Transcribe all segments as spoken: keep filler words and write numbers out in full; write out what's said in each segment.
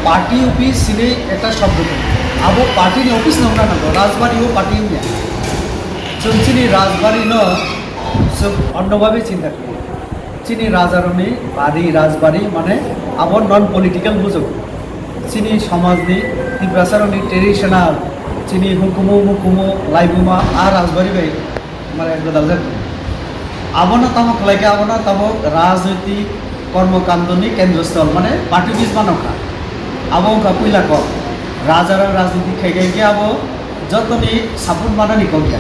Party office hinwi ekta shobdo tongo. Abo party ni office no wngna nango, rajbari o party wngya. Chwng chini rajbari no chwng onno bhabe chinta khlai. Chini rajarokni bari, rajbari mane abo non political bujo. Chini somajni, Tiprasarokni traditional, chini hukumu, mukumu, laibuma, a rajbari bai mane gwdal jak. Abono tamo khlai khe, abono tamo rajnoitik kormokandoni kendrosthol, mane party office mano kha. Abo wngkha puila kok. Rajarok rajniti khai khai khe abo jotoni support manani kok ya.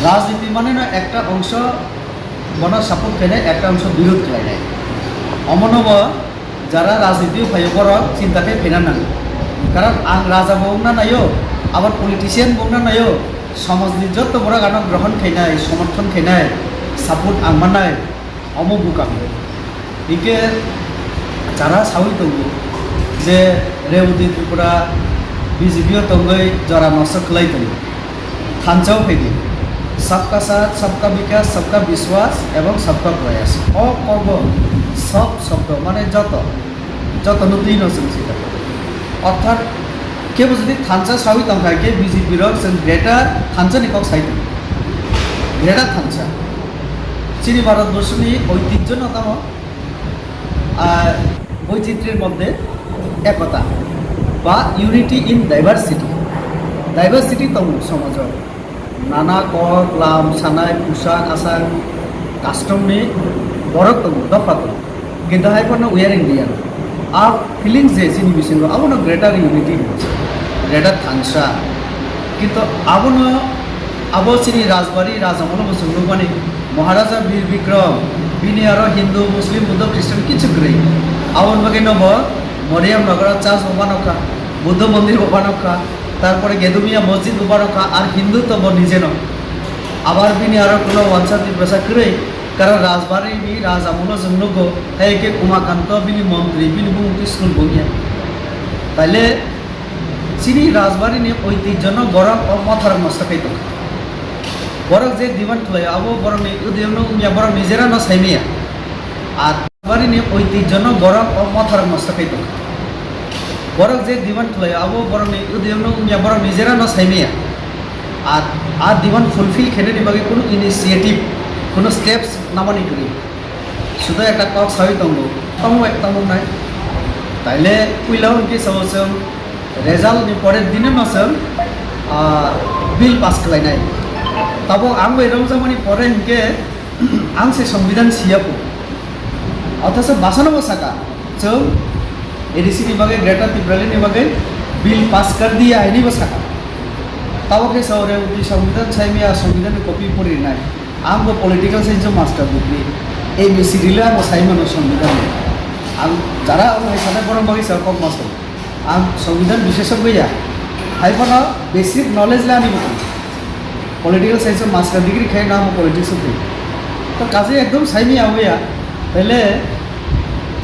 Rajniti mane no ekta ongso bono support khainai, ekta ongso birodh khlainai. Omono bo jara rajniti o phaio borok chinta khe phaina nango. Karon ang raja bo wngna naio, abar politician bo wngna naio, somajni jotto borok ano grohon khainai, somorthon khainai, support ang mannai, omo bukang. Hingke jara sawi tongo je Revati Tripura B J P o tongwi jora nosto khlai tongo. Thansa o phaidi, sabka saath, sabka bikas, sabka biswas ebong sabka prayas. O kogo sob shobdo mane joto, joto no twi no chwng sika. Orthat kebo jodi thansa sawi tongkha khe B J P rok chwng greater thansa ni kok sai tongo. Greater thansa. Chini Bharat borso ni oitijjo no tamo, ah, boichitrir moddhe ekota ba unity in diversity. Diversity tongo somajo. Nana kok, lam, sanai, pusa, asang, custom ni borok tongo, dopha tongo. Kintu hai phano wearing diya. A feelings je chini bisingo, abono greater unity hinwi se, greater thansa. Kintu abono, abo chini rajbari, raja mono bo chwng nukmani, Maharaja Bir Bikram, bini aro Hindu, Muslim, Buddha, Christian kichu kwrwi. Aboni bagwi no bo Mariam Nagar church bo banokha, Buddha mondir bo banokha, tarpore Gedumiya Masjid bo banokha, ar Hindu to bo nije no. Abar bini aro kuno wansa Tiprasa kwrwi, karon rajbari ni raja mono chwng nugo, hai khe Umakanto bini montri, bini bumung twi school bo wngya. Taile chini rajbari ni oitijjo no borok o motharok nosto khai tongo. Borok je demand khlaio, abo borok ni udayok no wngya, borok nijera no saimaya. Ar bari ni oitijjo no borok o motharok nosto khai tongo. Borok je demand khlaio, abo borok ni udayok no wngya, borok nijera no saimaya. Ar a demand fulfill khainani bagwi kunu initiative, kunu steps namani kwrwi. Sudo ekta kok sawi tongo, tamo bai tamo nai. Taile puila hwnkhe sao chwng result ni pore dine no chwng, ah, bill pass khlainai. Tabuk ang bai romjakmani pore hinkhe ang se songbidhan siya po. Othocho basano bo saka, chwng A D C ni bagwi, Greater Tipraland ni bagwi bill pass kar diya hinwi bo saka. Tabuk khe sao Revati songbidhan saimaya, songbidhan ni copy pori rinai. Ang bo political science o master degree, A B C D le ang bo sai mano songbidhan ni. Ang jara ang hai sanai borok bagwi sa kok master. Ang songbidhan bisesogya, hai phano basic knowledge le ani bo tong. Political science o master degree khai no ang politics o tong. To kaje ekdom saimaya oya, tele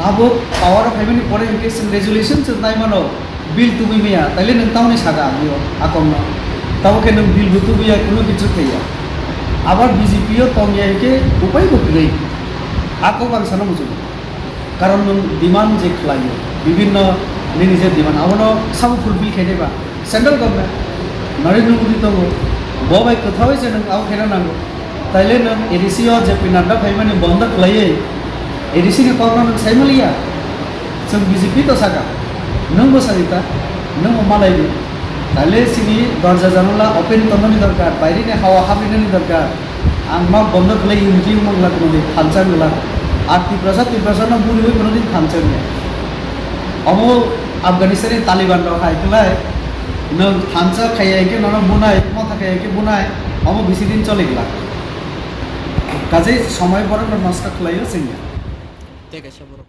abo power o phaimani pore hinkhe chwng resolution chwng nai mano, bill tubui maya, tele nwng tamoni saka ang yo akong no. Tabo khe nwng bill bo tubui ya, kuno kichu khai ya. Abar B J P o tong ya hinkhe upai bo kwrwi. Akok ang sana muchung. Karon nwng demand je khlaio, bibhinno nini je demand, abono sabo fulfill khainai ba? Central government, Narendra Modi tongo, bo bai kwthaui je nwng abo khaina nango. Taile nwng A D C o J P Nadda phaimani bondo khlaiwi A D C ni kokno nwng saimaliya? Chwng B J P to saka, nwng bo sadi ta, nwng bo malai di. Taile chini dorja janala open tongmani dorkar, baire ni hawa habrinani dorkar. Ang ma bondo khlai unity wngmang la kono din thansa wngla. Ar Tiprasa, Tiprasa no buriwi kono din thansa wngya. Omo Afghanistan ni Taliban rok hai khlai, nwng thansa khaiya hinkhe nono bunai, motha khaiya hinkhe bunai, omo bisi din choli glak. Kaje somoi borok no nosto khlaio chwngya. Tei kaisa borok.